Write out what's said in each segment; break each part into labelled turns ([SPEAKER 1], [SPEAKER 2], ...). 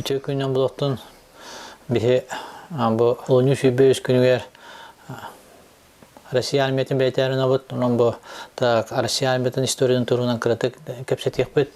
[SPEAKER 1] Үтүө күнүнэн булуохтун биһи бу олунньу 123 күнүгэр Россия армиятын бэлиэтээри ынабыт. Онон бу так Россия армиятын историятын туһунан кыратык кэпсэтиэхпит.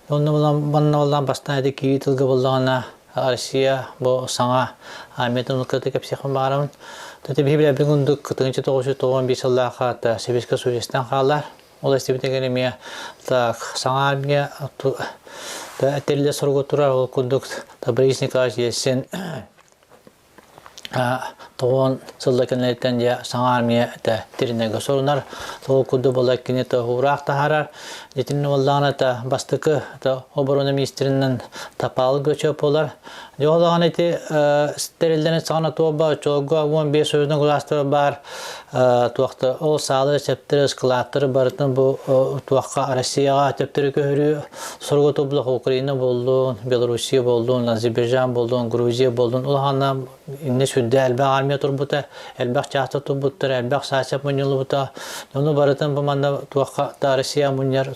[SPEAKER 1] Онно манна буоллаан бастаан ити киирии тылга буоллаҕына Россия бу саҥа армиятын кыратык кэпсиэхпин баҕарабын. Тete биһи билэрбит курдук 1995 сыллаахха Советскай Союзтан хаалар. Ол эстибитигэр эмиэ так саҥа армия тэриллэ соруга турар. Ол курдук Борис Николаевич Ельцин тоҕуон сылла кэнниттэн дьэ саҥа армия тэринэргэ сорунар. Ол курдук буола кини уураах таһаарар. Итиннэ буоллаҕына бастакы оборона министринэн Тапал Грачев буолар. Дьэ ол даҕаны ити тэриллэрин саҕана туолба оччолорго 15 союзный государство баар туохта ол саалары сэптэри ыскылааттары барытын бу туохха Россияҕа төптөрү көһөрүү соруга туолбулах Украина буоллун, Белоруссия буоллун, Азербайджан буоллун, Грузия буоллун улаханна иннэ сүрдэ элбэх армия турбута, элбэх чааста турбуттара, элбэх саачап мунньуллубута. Ону барытын бу манна туохха та Россия мунньар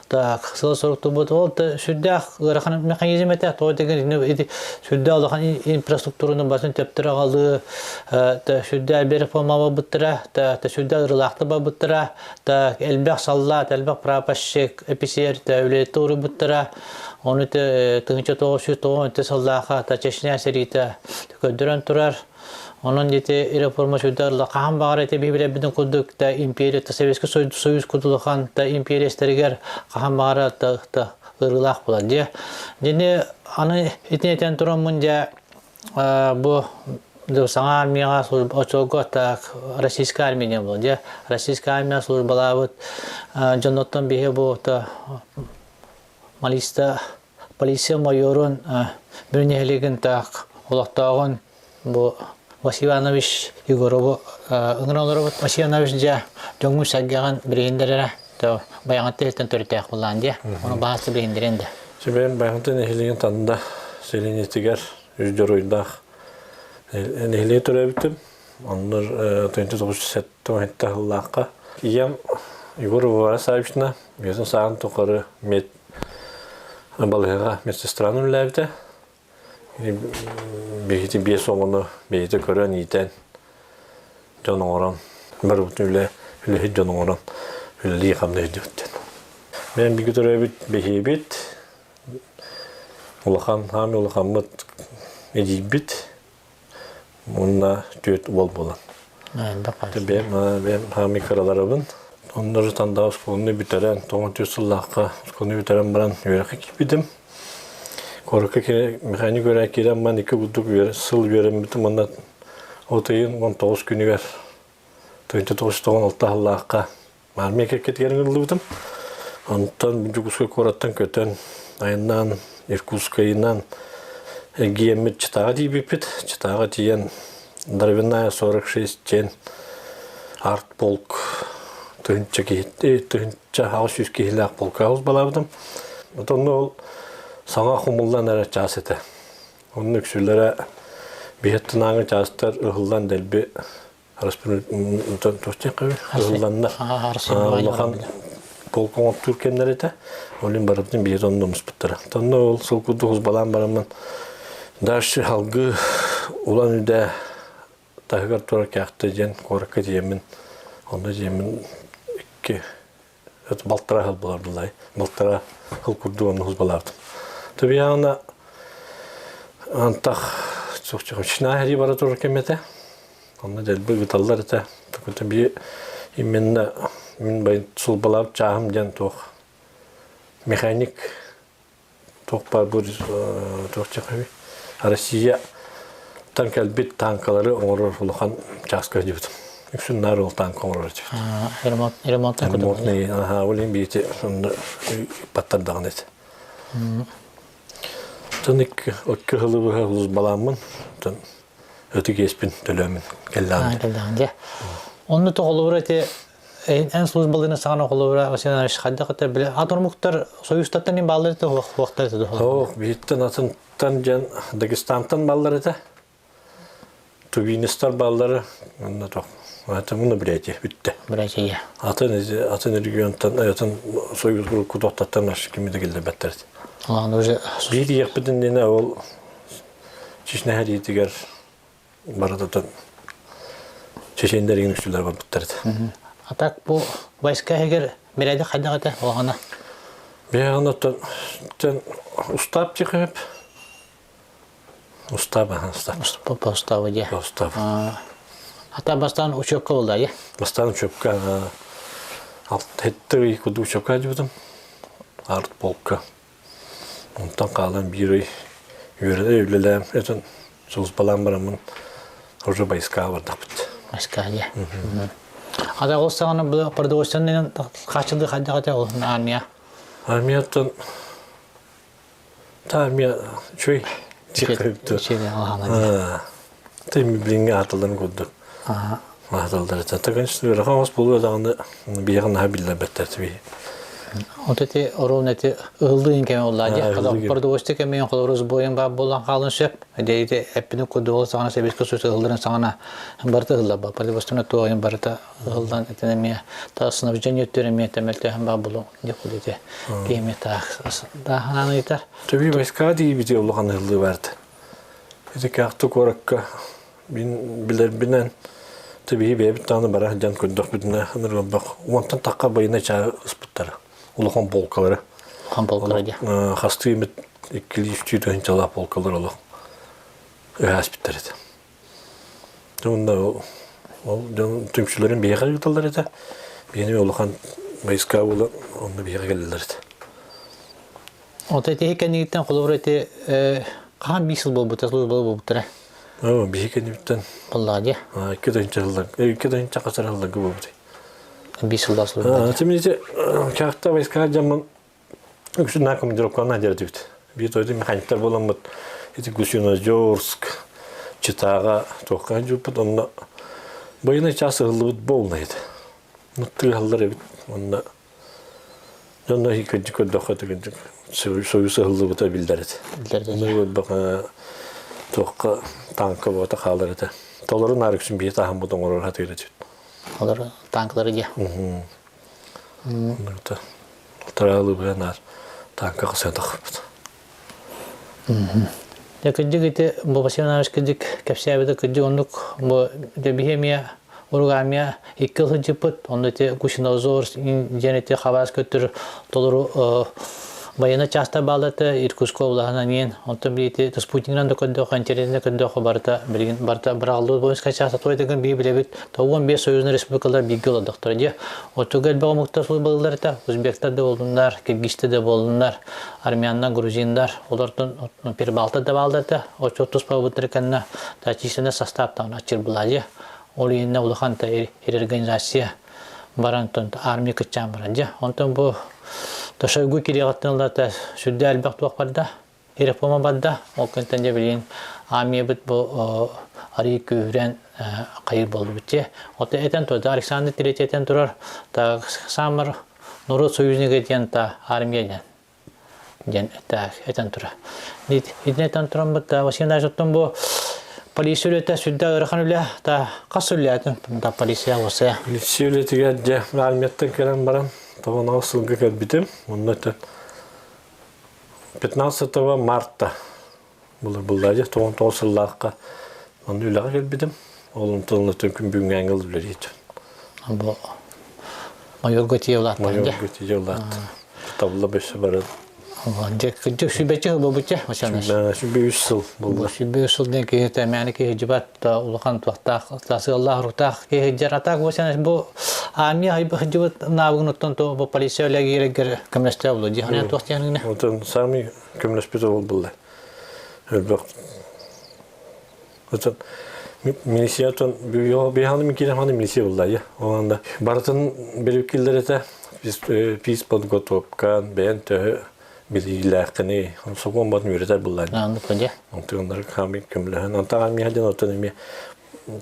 [SPEAKER 1] Так, сыл-сорук турбут. Ол сүрдээх ыарахан механизм этэ. Тоҕо деген ити сүрдээх улахан инфраструктураны басын төптөрө аҕалыы, сүрдээх элбэх реформа барбыттара, сүрдээх ырылаахтар барбыттара, элбэх саллаат, элбэх прапорщик, эписиэр үлэлэтэ уруйбуттара. Ону 1990 сыллаахха Чечня сэриитэ көрдөрөн турар. Онон ити реформа сүрдэ хаһан баҕар ити биһи курдук да империя та Советский Союз курдук да империястарыгар хаһан баҕара та та ырыылаах буолар дьэ. Дьини аны итини этэн тураммын дьэ бу саҥа армияҕа очолго так российская армия диэн буолар дьэ. Российская армия службалаабыт дьонноттон биһи бу Малиста полиция майорун Бүлүү нэһилиэгин таах олохтооҕун бу Василий Иванович Егорову ыҥыран олоробут. Василий Иванович дьэ дьоҥҥун сэргэҕин билиһиннэрэрэ Байаҕантай иһиттэн төрүттээх буоллаан дьэ. Ону баһаста билиһиннэриэн да.
[SPEAKER 2] Сүбэм Байаҕантай нэһилиэгин Танда сэлиэнньэтигэр үс дьоруойдаах нэһилиэги төрөөбүтүм. Оннор 1977 сыллаахха ийэм Егор Варвара Саввична бэйэтин сааһын тухары мед балыыһаҕа медсестраны үлэлээбитэ. Биһиги биэс оҕону бэйэтэ көрөн, иитэн, дьон оҥорон, барыбытын үлэ, үлэһит дьон оҥорон үлэлии-хамныы сылдьыбыт. Мен бигэ төрөөбүт бэһиэбит, улахан, хаамый улахаммыт эдьиийбит Уонна түөрт уол буолан. Бэйэм бэйэм хаамый кыраларабын. Оннору Тандаа оскуоланы бүтэрэн, 94 сыллаахха оскуоланы бүтэрэн баран үөрэххэ киирбитим. Куоракка механик үөрэх киирэн баран икки курдук сыл үөрэммитим уонна от ыйын 19 күнүгэр 1996 сыллаахха Армия кэккэтигэр ыҥырыллыбытым. Онтон Дьокуускай куораттан көтөн, айаннаан Иркутскайынан эргийэммит Читаҕа тиийбиппит. Читаҕа тиийэн Дровяная 46 диэн арт-полк тыһыынча киһи тыһыынча 800 киһилээх полка балаабытым. Онно ол саҥа хомуллан эрэ чаас этэ. Онно үксүлэрэ биһиэттинааҥы чаастар ыһыллан дэлби Ыһылланна. Улахан полк оҥоттуур кэмнэр этэ. Ол барытын биир онно муспуттара. Онно ол сыл курдук узбалаан бараммын дальше халгы улан үдэ таһыгар турар кээхтэ диэн куоракка тиийэммин онно тиийэммин икки балтара хыл булар булай балтара хыл курдук онно узбалаабытым. Тобиана антах Чечня бара турар кэм этэ. Онно дэлби ыыталлар этэ. Такой би именно мин бай сулбалаабыт чааһым диэн туох механик туох баар бу туох чахаби Россия тан кэлбит танкалары оҥорор улахан чааска сылдьыбытым. Үксүн наар ол танка оҥорор этибит.
[SPEAKER 1] Ремонт ремонт
[SPEAKER 2] Ремонтный, аха, ол иһин биити онно баттардаҕын этэ. Тон икки ыккы сылы быһа улус тон өтүк иэспин төлөөмүн кэллэҕим.
[SPEAKER 1] Кэллэҕин дьэ. Онно тоҕолуура ити эн службалыына саҕана холобура Василий Иванович хайдах этэ биле атормуктар союзтаттан ин бааллар этэ хуохтар этэ
[SPEAKER 2] Ох, биһиттэн атынтан дьэн Дагестантан бааллар этэ. Тувинистар бааллары онно тох. Атын муну билээти бүттэ.
[SPEAKER 1] Братья.
[SPEAKER 2] Атын атын регионтан атын союз группа тохтаттан аш кими да киллэрбэттэр.
[SPEAKER 1] Аны уже
[SPEAKER 2] Биир иэхпитин дине ол Чечня сэриитигэр барытын чеченнэр игин үксүлэр барбыттар этэ.
[SPEAKER 1] А так бу войска иһигэр бэрээдэк хайдах этэ улахана?
[SPEAKER 2] Биһиги оттон устаап тихөп устаап аха устаап.
[SPEAKER 1] Устаабы дии.
[SPEAKER 2] Устаап.
[SPEAKER 1] Ата бастаан учебка болда иә?
[SPEAKER 2] Бастаан учебка хетте куду учебка дьыбытым. Арт полка. Онтон хаалан биир ый үөрэнэ үлэлээн этэн сулууспалаан бараммын уже войска бардахпыт.
[SPEAKER 1] Войска дии. Ата ол саҕана бу продовольственный хааччылыы хайдах этэ ол армия?
[SPEAKER 2] Армияттан та армия үчүгэй Ты билиҥҥи ааталарын курдук ааталлар этэ. Та конечно үөрэхэ оҥос буолуо даҕаны биһиэхэ наһаа биллэрбэттэр тиби.
[SPEAKER 1] Вот эти ровно эти ыһыллыын кэми оллаа дии. Продовольствие кэмигин холобур сбойун баар буолан хаалын сөп. Дьэ эппини курдук саҕана сэбиэскэ союз ыһылларын саҕана барыта ыһыллар ба. Продовольствие туоҕун барыта ыһыллан итин эмиэ та снабжение өттүгэр эмиэ тэмэлтээһин баар буолуо диэх курдук ити киһи таах дааһынан ыйытар.
[SPEAKER 2] Төбүй войска диибити улахан ыһыллыы баарда. Ити каахты куоракка мин билэрбинэн тэбиһи бэйэбит даҕаны бара сылдьан көрдөхпүтүнэ ынырыылбах уонтан тахха байына чаа ыспыттара улахан полкалары.
[SPEAKER 1] Улахан полкалары дии.
[SPEAKER 2] Хастыы эмит иккилии үстүү тыһыынчалаах полкалар олох ыһааспыттар этэ. Уонна ол дьон түмсүүлэрин биһиэхэ ыыталлар этэ. Биһини улахан войска буолан онно биһиэхэ кэлэллэр этэ.
[SPEAKER 1] Ото ити кэнниттэн холобур ити хаһан биир сыл буолбута служба буолбуттара?
[SPEAKER 2] Оо, биһи кэнниттэн
[SPEAKER 1] Буоллаҕа дии.
[SPEAKER 2] 2 тыһыынча сыллар, 2 тыһыынча хасар сылларга буолбут.
[SPEAKER 1] Биир сыллаах служба.
[SPEAKER 2] Тимити чахта войска дьаммын үксүн на командировканы дьэрдибит. Биир тойду механиктар буоламмыт ити Гусиноозерск, Читаҕа туохха дьуппут онно байыаннай чаас ыһыллыбыт буолна ити. Тыаһаллар эбит онно Дьонно кырдьык көрдөххө кырдьык союз ыһыллыбыта биллэр этэ. Биллэр туохха танка буота хаалар этэ. Толору наар үксүн биһи таһыммыт оҥорор хатыыр этибит.
[SPEAKER 1] Олор танкалары дии.
[SPEAKER 2] Тыраалыбыа наар танка хасыан тахпыт.
[SPEAKER 1] Дьэ кырдьык ити бу Василий Иванович кырдьык кэпсээбитэ кырдьык оннук бу дьэ биһи эмиэ уругамия икки сылдьыппыт онно ити Гусинозор диэн ити хабаас көттөр толору военный часта баалата Иркутскай облаһынан иэн онтон биити спутнигынан да көрдөөхө интернетинэн көрдөөхө барыта билигин барыта быраҕыллыбыт воинскай часта туойдыгын бии билэбит 95 союзный республикалар бииргэ олордохторо дии Оччоҕо элбэх омуктар службалыыллар этэ узбектар да буоллуннар киргизтэр да буоллуннар армяннар, грузиндар, олортон перебалта да бааллар этэ. Оччо туспа быттар кэннэ численный состав аччыр Ол иһиннэ улахан реорганизация баран армия кыччаан баран дьэ. Онтон бу Шойгу кириэҕиттэн ылата сүрдэ элбэх туох барда, реформа барда. Ол кэнтэн дьэ билигин армиябыт бу арыы күүһүрэн хайыр буолбут дьэ. Оттон этэн турар, Александр Третий этэн турар, саамар норуот союзнига диэн та армия диэн диэн этэн турар. Итини этэн тураммыт Василий Иванович оттон бу полиция үлэтэ сүрдээх ыарахан үлэ та хас үлэлээтин та полиция уосая.
[SPEAKER 2] Полиция үлэтигэр дьэ армияттан кэлэн баран тоҕон сылга кэлбитим. Онно 15 марта Былыр быллаадьа 99 сыллаахха онно үлэҕэ кэлбитим. Ол онтон ыла күн бүгүҥҥээҥҥэ үлэлиир.
[SPEAKER 1] Бу майорга тиийэ улааттаҕын
[SPEAKER 2] Майорга тиийэ улааттым. Табылла бөссө баран.
[SPEAKER 1] Дьэ кырдьык сүүбэччэ сыл буолбутча
[SPEAKER 2] Сүүбэ үс сыл буолла.
[SPEAKER 1] Сүүбэ үс сыл диэн киһи мээнэ киһи дьыбат улахан туохтаах сыаллаах-соруктаах киһи дьэр. А так бу армия сылдьыбыт наабыгын оттон бу полиция үлэгиэригэр көмөлөстөө буолуо дии. Ханан туох диэн
[SPEAKER 2] Отон самый көмөлөспүт ол буолла. Элбэх. Отон милиция отон биханы мин киирэн ханы милиция булла я. Онда барытын берүккиллер этэ пис подготовкан бэйэн төһө билиилээххини сокуон батын үөрэтэр булла. Онтугуннар хами көмөлөһөн онтаҕан миэхэ дьон отон эмиэ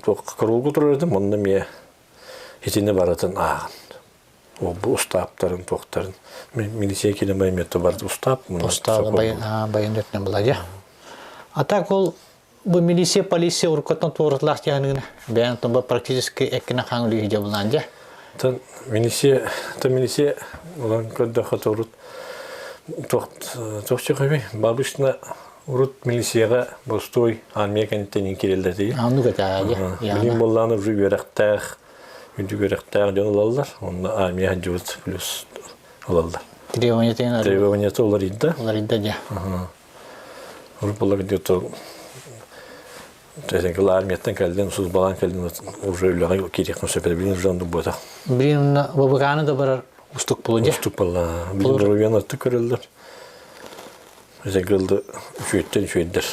[SPEAKER 2] курулгу турар этим онно эмиэ итини барытын ааҕан Бу устааптарын, туохтарын милиция килен байметто барды устаап.
[SPEAKER 1] Устаабы байын өтүнэн була А так ол бу милиция, полиция уруккаттан туоратылаах диэхингин бэйэн бу практически эккинэ хаң үлүһү дьабылаан дьэ.
[SPEAKER 2] Тан милиция, та милиция улан көрдөхө торут туох туох чөкөбүй бабышна. Урут милицияҕа бостуой армия кэнниттэн киирэллэр дии.
[SPEAKER 1] Оннук этэ
[SPEAKER 2] Билин буоллаҕына уже үөрэхтээх, үрдүк үөрэхтээх дьон ылаллар. Онно армия сылдьыбыт плюс ылаллар.
[SPEAKER 1] Требованиятын
[SPEAKER 2] Требованията уларыйда.
[SPEAKER 1] Уларыйда дьэ.
[SPEAKER 2] Урут буолла где-то Тэсэҥкил армияттан кэллин, службалаан кэллин, уже үлэҕэ киириэххин сөп этэ. Билин уже оннук буотах.
[SPEAKER 1] Билин ВВК-ны да барар устук булу дьэ.
[SPEAKER 2] Устук буолла. Билин доруобуйаны аттык көрөллөр. Эсэҥкил үчүгэйтэн үчүгэйдэр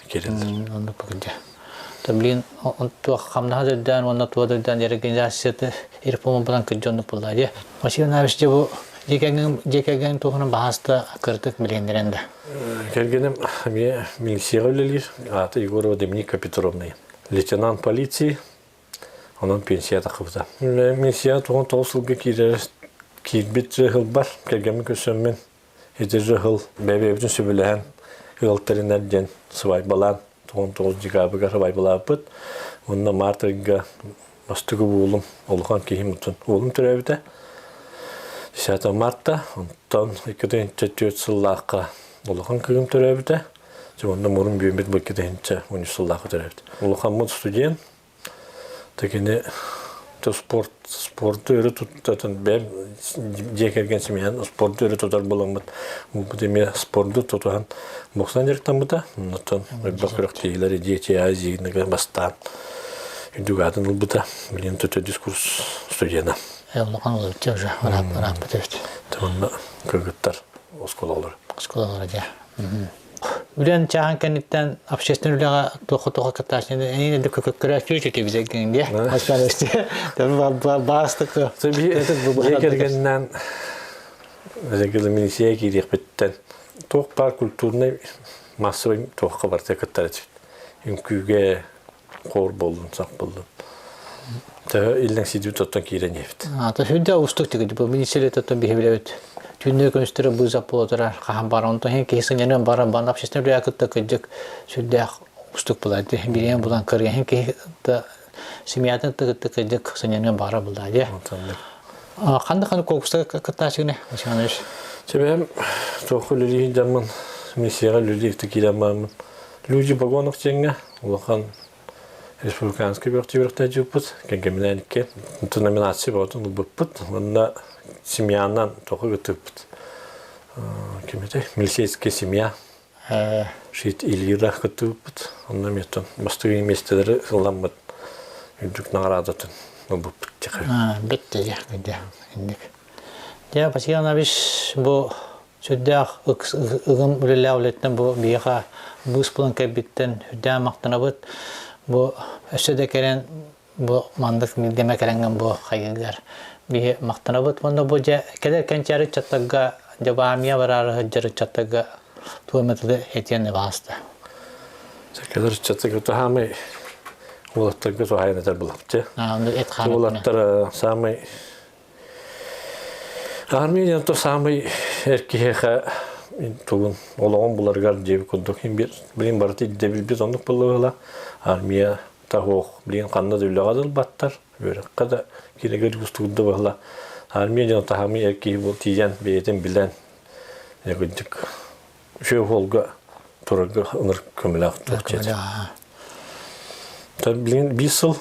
[SPEAKER 2] киирэллэр.
[SPEAKER 1] Оннук дьэ. То блин, туох хамнаһа дөйдөөн уонна туо дөйдөөн организацияты реформа булан кырдьа оннук булла дьэ. Василий Иванович дьэ бу дьиэ кэргэн туһунан баһааста кырдык билиэннэрэн да.
[SPEAKER 2] Кэргэним эмиэ милицияҕа үлэлиир, аата Егорова Доминика Петровна. Лейтенант полиции, онон пенсия тахсыбыта. Милицияҕа 99 сылга киирэр киирбит сылбар кэргэммин көрсөммүн ити сыл бэйэ-бэйэбитин сөбүлэһэн ыал тэринэр диэн свадьбалаан 99 декабрьга свадьбалаабыппыт. Уонна март ыйга бастакы уолум, улахан киһим уолум төрөөбүтэ. 10 марта, онтон 2004 сыллаахха улахан кыыһым төрөөбүтэ. Онно мурун бүөммүт бу 2013 сыллаахха төрөөбүт. Улахаммыт студент, Кини спорт спорту өрө туттатын бэйэм дьиэ кэргэн семьян спорту өрө тутар буоламмыт бу эмиэ спорду тутуһан боксан дьарыктаммыта. Онтон элбэх күрэхтэһиилэри Дети Азии бастаан үрдүк аатын ылбыта. Билигин төрдүс курс студена.
[SPEAKER 1] Улахан олорчу уже ырааппыт эбит.
[SPEAKER 2] Онно кыргыттар оскуолалар.
[SPEAKER 1] Оскуолалара дьэ. Үлэн чааһын кэнниттэн общественный үлэҕэ туохха-туохха кыттааччыны эйин элбэх көрөөччү үчүтүбүт диэ. Баастык
[SPEAKER 2] Дьиэ кэргэнинэн милиция киириэхпиттэн туох баар культурнай массовай туохха барыта кыттар этибит. Үҥкүүгэ хор буоллун, сах буоллун. Төһө иллэҥсийдибит оттон киирэн иһэбит.
[SPEAKER 1] Ата сүрдэ уустук тигит бу министрлет оттон биһибилэбит. Түүннэр күнүстэрэ быызап буола турар хаһан бар онтон иһин киһи сынньаныан баран бан общественный үлэҕэ кытта кырдьык сүрдээх уустук буолар. Билиэн булан кырыйан киһи да семьятын кытта кырдьык сынньаныан баара булла дии. Ханна ханна конкурска кыттаачыгыны Иванович?
[SPEAKER 2] Себебим туохха үлэлии дьаммын миссияҕа үлэлии киирэн бараммын Люди Погонов диэҥҥэ улахан республиканскай үөрэхтээччиппит кэргэмминээн икки номинация бөҕөтүн ылбыппыт уонна семьянан тоҕо ыытыппыт ким этэй милицейская семья Шит Ильира кыттыбыппыт онно эмиэ бастакы миэстэлэри ылламмыт үрдүк наҕараадатын ылбыппыт
[SPEAKER 1] Бетте дьэ инник Дьэ Василий Иванович бу Сүрдээх ыгым үлэлээх үлэттэн бу биһиэхэ быыс булан кэлбиттэн сүрдээх махтанабыт. Бу өссө да кэлэн бу маннык биирдэмэ кэлэҥҥин бу хайыгар биһи махтанабыт. Уонна бу дьэ кэлэр кэнчээри ыччаттарга дьэ баамия бараары сылдьар ыччаттарга туох эмэ тылы этиэн баҕаста.
[SPEAKER 2] Кэлэр ыччаттарга таһаамай уолаттарга туһаайан этэр булапчы. Уолаттар саамай Армия диэн то саамай эр киһиэхэ тугун олоҕун буларыгар диэбит курдук билин барыта ирдэбилбит оннук буолла армия таһуох билин ханна да үлэҕэ да ылбаттар үөрэххэ да кинигэ устугурда быһыла армия диэн таһамый эр киһи бу тиийэн бэйэтин билэн кырдьык үчүгэй уолга турарга ыныр көмөлөөх туох диэтэ. Билигин биир сыл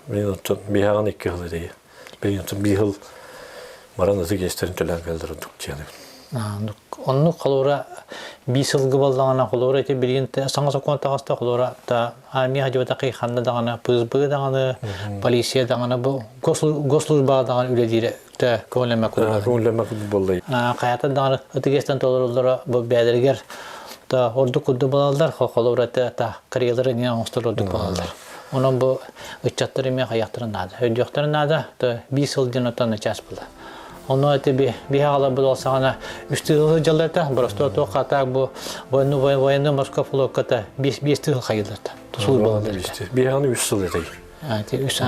[SPEAKER 2] билигин оттон биһаҕын икки сыл эрэйэ. Билигин оттон биир сыл баран ытык иэстэрин төлөөн кэллэр ордук диэни.
[SPEAKER 1] Оннук холобура биир сылгы буоллаҕына холобура ити билигин саҥа сокуон таҕыста холобура та армия хадьыбатахи ханна даҕаны ПСБ даҕаны полиция даҕаны бу госслужбаҕа даҕаны үлэлиирэ көҥүллэммэт курдук.
[SPEAKER 2] Көҥүллэммэт курдук буолла.
[SPEAKER 1] Хайата даҕаны ытык иэстэн толоруллара бу бэйэлэригэр та ордук курдук буолаллар, холобура та карьералары эмиэ оҥостор ордук буолаллар. Онон бу ыччаттар эмиэ хайахтарын наада. Өйдүөхтэрин наада, то биир сыл диэн оттон начаас була. Ону эти биһи аҕаларбыт ол саҕана үс тыһыл сылдьаллар боростуо туох хатаак бу военный военный морской флокката биэс биэс тыһыл хайыллар службалар.
[SPEAKER 2] Биһиэхэ үс сыл этэй.
[SPEAKER 1] Үс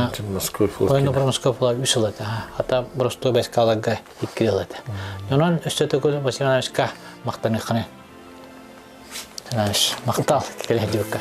[SPEAKER 1] Военно-промысловой флот үс сыл этэ. Хата боростуой войскаларга икки жыл этэ. Онон өссө төгүл Василий Ивановичка махтаныахханы. Махтал кэлэ дьыбыкка.